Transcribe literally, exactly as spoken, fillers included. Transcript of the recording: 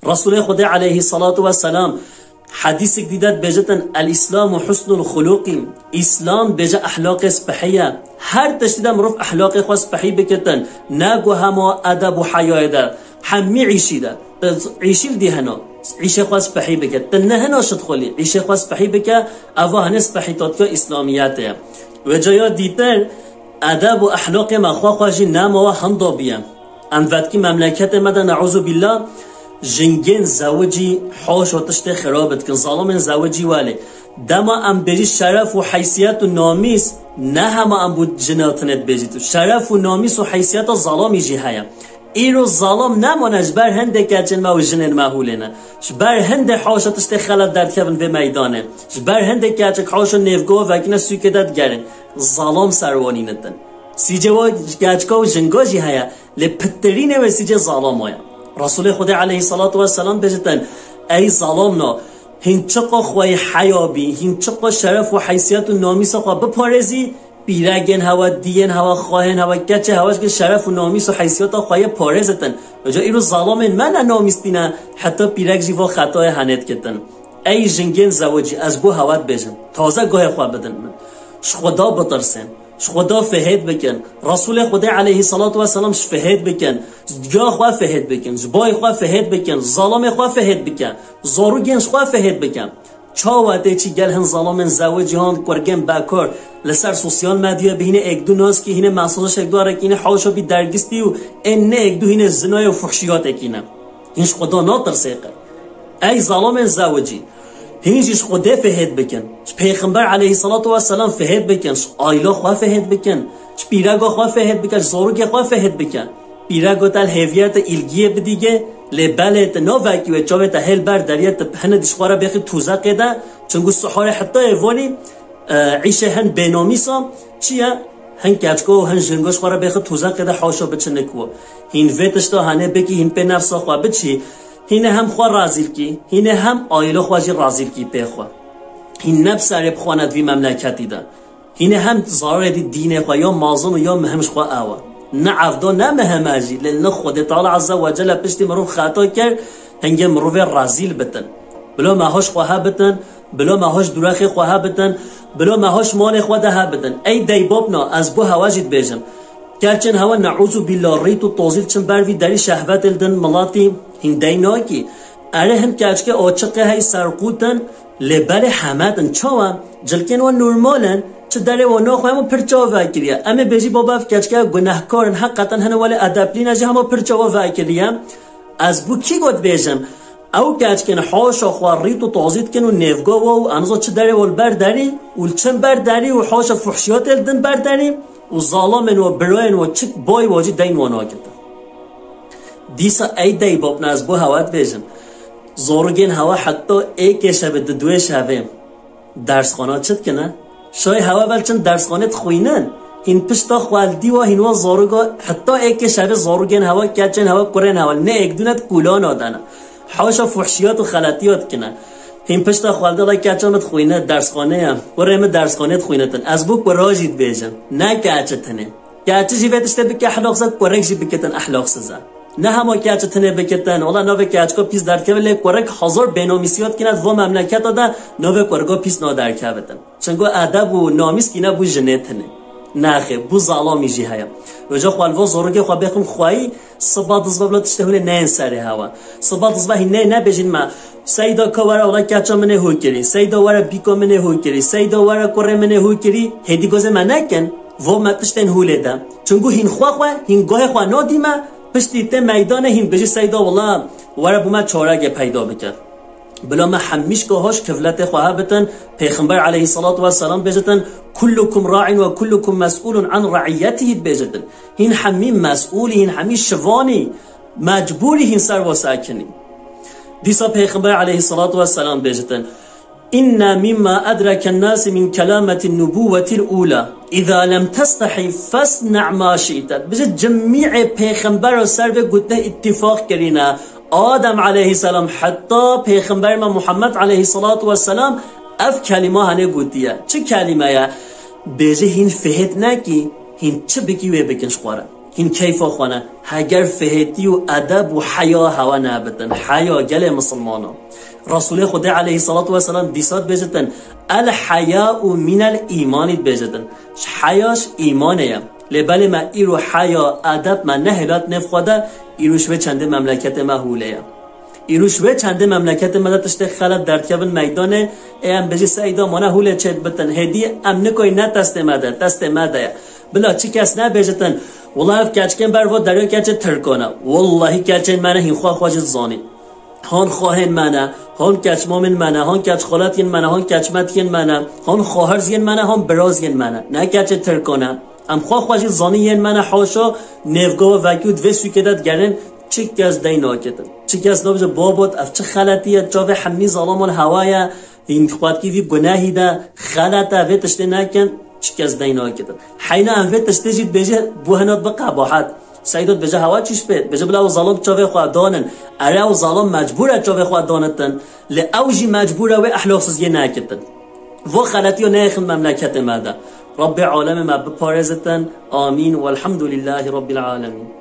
Resulê Xwedê aleyhî salatu ve selam hedîsek dî de dibêjitin, "El-Îslamu husnul xulûqî." Îslam bêje ehlaqê spehî ye. Her tiştî de mirov ehlaqê xwe spehî bikitin. Ne ku hema edeb û heyayê de, hemî îşî de. Îşî li dî hena, îşê xwe spehî bike. Ti ne hena şit xwelî, îşê xwe spehî bike, eva hene spehîtatika Îslamiyetê ye. Wê caya dîtir, edeb û ehlaqê me xwe xwe jî nemawe henda biye. Em vetkî memleketê me de, neûzubîllah, jingên zewicî haşo tiştê xirab dikin, zalimên zewicî welê. Dema em bêjî şeref û heysiyet û namîs, ne hema em bo jina tune dibêjî tu. Şeref û namîs û heysiyeta zalamî jî heye. Îro zalam nemane ji ber hindê keçên me û jinên me hûlê ne. Ji ber hindê haşa tiştê xelet derdikevin vê meydanê. Ji ber hindê keçik haşa nêvgo vekine sûkê de digerin. Zalam serwanî nitin. Sîcê wa keçika û jinga jî heye. Lê pitirînê wê sîcê zalamo ye. Resulê Xwedê aleyhî salatu ve selam bêjitin, "Ey zalamno, hîn çiqa xweyî heya bî, hîn çiqa şeref û heysiyet û namîsa xwe biparêzî, pîregên hewa, diyên hewa, xwehên hewa, keçê hewa ji şeref û namîs û heysiyeta xwe yê parêzitin. Îca îro zalamên me ne namîs tîne, heta pîrek jî va xetayê henê dikitin." Ey jingên zewicî, ez bo hewa dibêjim, taze guhê xwe bidin min. Ji Xweda bitirsin. Ji Xweda fihêt bikin. Resulê Xwedê aleyhî salatu ve selam ji fihêt bikin. Ji diya xwe fihêt bikin. Ji bayê xwe fihêt bikin. Zalamê xwe fihêt bikin. Zarûgên ji xwe fihêt bikin. Çawa tê çî gel hin zalamên zewicî han kurgên bekor li ser sosyal medya bihîne êk du naskî hîne mesajek êk du arekîne haşa bî dergistî û ên ne êk du hîne zinayê û fuhşiyatekî ne. Hîn ji Xweda natirsê qe. Ey zalamên zewicî, hîn jî ji Xwedê fihêt bikin. Ji Pêxember aleyhî salatu ve selam fihêt bikin. Ji aîla xwe fihêt bikin. Ji pîrega xwe fihêt bikin. Ji zarokê xwe fihêt bikin. Pîrego te li hêviye te îlgiyê bidîge, lê belê te navekî wê çavê te hêl ber deriyê te hene dî ji xwe re bêxî tûzeqê de, çunku sihorê heta êvanî, e, îşê hin bênomîsa çi ye? Hin keçko û hin jingo ji xwe re bêxî tûzeqê de haşa biçinik wo. Hîn vê tişta hene bikî, hîn pê nefsa xwe biçî, hîne hem xwe razîl kî, hîne hem aîla xwe jî razîl kî pê xwe. Hîn ne bi serê bi xwe ne di vî memleketî de. Hîne hem zararê dî dînê xwe ya mezin û ya mihim ji xwe ew e. Ne evda ne mihim e jî, lê ne Xwedê Teala Azze ve Celle piştî mirov xeta kir, hingê mirovê rezîl bitin. Bila me hoş xwe hebitin, bila me hoş durexê xwe hebitin, bila me hoş malê xwe de hebitin. Ey deybabna, ez bo hewa jî dibêjim. Keçên hewa neûzubîllah rît û tozî diçin ber vî derî şehvetê li din miletî hîn dey nakî. Erê hin keçikê açiqê hey serqûtin, lê belê heme din. Çawa? Cilkên wan normal in, çi derê wan naxwe hema pir çawa vekiriye. Em ê bêjî baba ev keçike gunehkar in, heqeten hene welê edeplî ne jî hema pir çawa vekiriye. Ez bo kî got bêjim? Ew keçikên haşa xwe rît û tozî dikin û nêvga we û em zî çi derê wan li ber derî û li çin ber derî û haşa fuhşiyatê li din ber derî û zalamên we, birayên we çi bay we jî deyn wan nakitin. Dîsa ey deybabna ez bo hewa dibêjim. Zorgên hewa heta êkê şevê, di duê şevê dersxana çi dikine? Şayê hewa vel çin dersxanê dixwînin. Hîn pişta xweldî wa hîn wa zoruga heta êkê şevê zorgên hewa, keçên hewa, kurên hewa, ne êk dû ne di kûla nadene. Haşa fuhşiyat û xeletiyat dikine. Hîn pişta xweldê la keça min dixwîne dersxanê ye. Kurê min dersxanê dixwînitin. Ez bo kura jî dibêjim. Ne keçi tenê. Keçi jî vê tiştê bike ehlaqsiz e, kurek jî biketin ehlaqsiz e. Ne hema keçi tenê biketin, wala navê keçika pîs derdikeve, lê kurek hazar bênomîsiyat kine di va memleketa de navê kurga pîs naderkevitin. Çunku edeb û namîs kîne bû jinê tenê. Nexê, bû zalamî jî heye. Wêca xwe li va zorokê xwe bêxim xweyî, siba dizve bila tiştê hûlê neyên serê hewa. Siba dizve hîn neyê nebêjin me, Seyda ka were wela keça min ê hû kirî, Seyda were bîka min ê hû kirî, Seyda were kurê min ê hû kirî, hêdî gozê me nekin, vo me tiştên hûlê de. Çunku hîn xwe xwe, hîn gohê xwe nadî me, piştî tê meydanê hîn bijî Seyda wela were bo me çaregê peyda bike. Bila me hemîşka hoş kivletê xwe hebitin, Pêxember aleyhissalatu vesselam bêjitin, "Kullukum ra'in ve kullukum mes'ulun an ra'iyyetihi" dibêjitin. Hîn hemî mes'ûlî, hîn hemî şivanî, mecbûrî hîn ser ve sekinî. Dîsa Pêxember aleyhissalatu vesselam bêjitin, "Inne mimma edreken nasi min kelametin nubuwetil ula, iza lem testehi fesne' ma şi'te." Bijî cimî'ê pêxembero ser vê gotine îttifaq kirîne. Adem aleyhisselam heta pêxember me Muhammed aleyhissalatu vesselam ev kelîma hene gotiye. Çi kelîme ye? Bêjî hîn fihêt nekî, hîn çi bikî wê bikin ji xwe re. Hîn keyfa xwe ne. Heger fihêtî û edeb û heya hewe nebitin. Heya gelê misilmana. Resulê Xwedê aleyhissalatu vesselam dîsa dibêjitin, "El heya'u minel îmanî" dibêjitin. Ji heya ji îmanê ye. Lê belê me îro heya, edeb me nehêlat nêv xwe de, îro ji vê çendê memleketê me hûlê ye. Îro ji vê çendê memleketê me de tiştê xelet derdikevin meydanê, ê em bêjî Seyda mane hûlê çêdibitin. Hêdî em nikoy ne testê me de, testê me de ye. Bila çi kes nebêjitin, "Wela ev keçkên ber va derya keçê Tirkan e." Wallahî keçên me ne, hîn xwe xwe jî dizanî. Han xwahên me ne, han keçmamên me ne, han keçxaletiyên me ne, han keçmetiyên me ne, han xwahirziyên me ne, han biraziyên me ne. Ne keçê Tirkan e. Em xwe xwe jî zanî yên me ne, haşa nêvgava vekî û di vê sûkê de digerin, çi kes dey nakitin. Çi kes nabêje, "Babo, ev çi xeletî ye, çavê hemî zalaman hewa ye, hîn xwetkî vî gunehî de, xelet e, vê tiştê nekin", çi kes dey nakitin. Heyna em vê tiştê jî dibêje, bû hina bi qebahet. Seyda dibêje, "Hewa çi ji pê?" Dibêje, "Bila ew zalam çavê xwe danin." Ere ew zalam mecbûr e çavê xwe danitin. Lê ew jî mecbûr e wê ehlaksiziyê nekitin. Vo xeletiyo neyêxin memleketê me de. Rabbê alemê me biparêzitin. Amîn. Welhamdulîllahî Rabbil alemîn.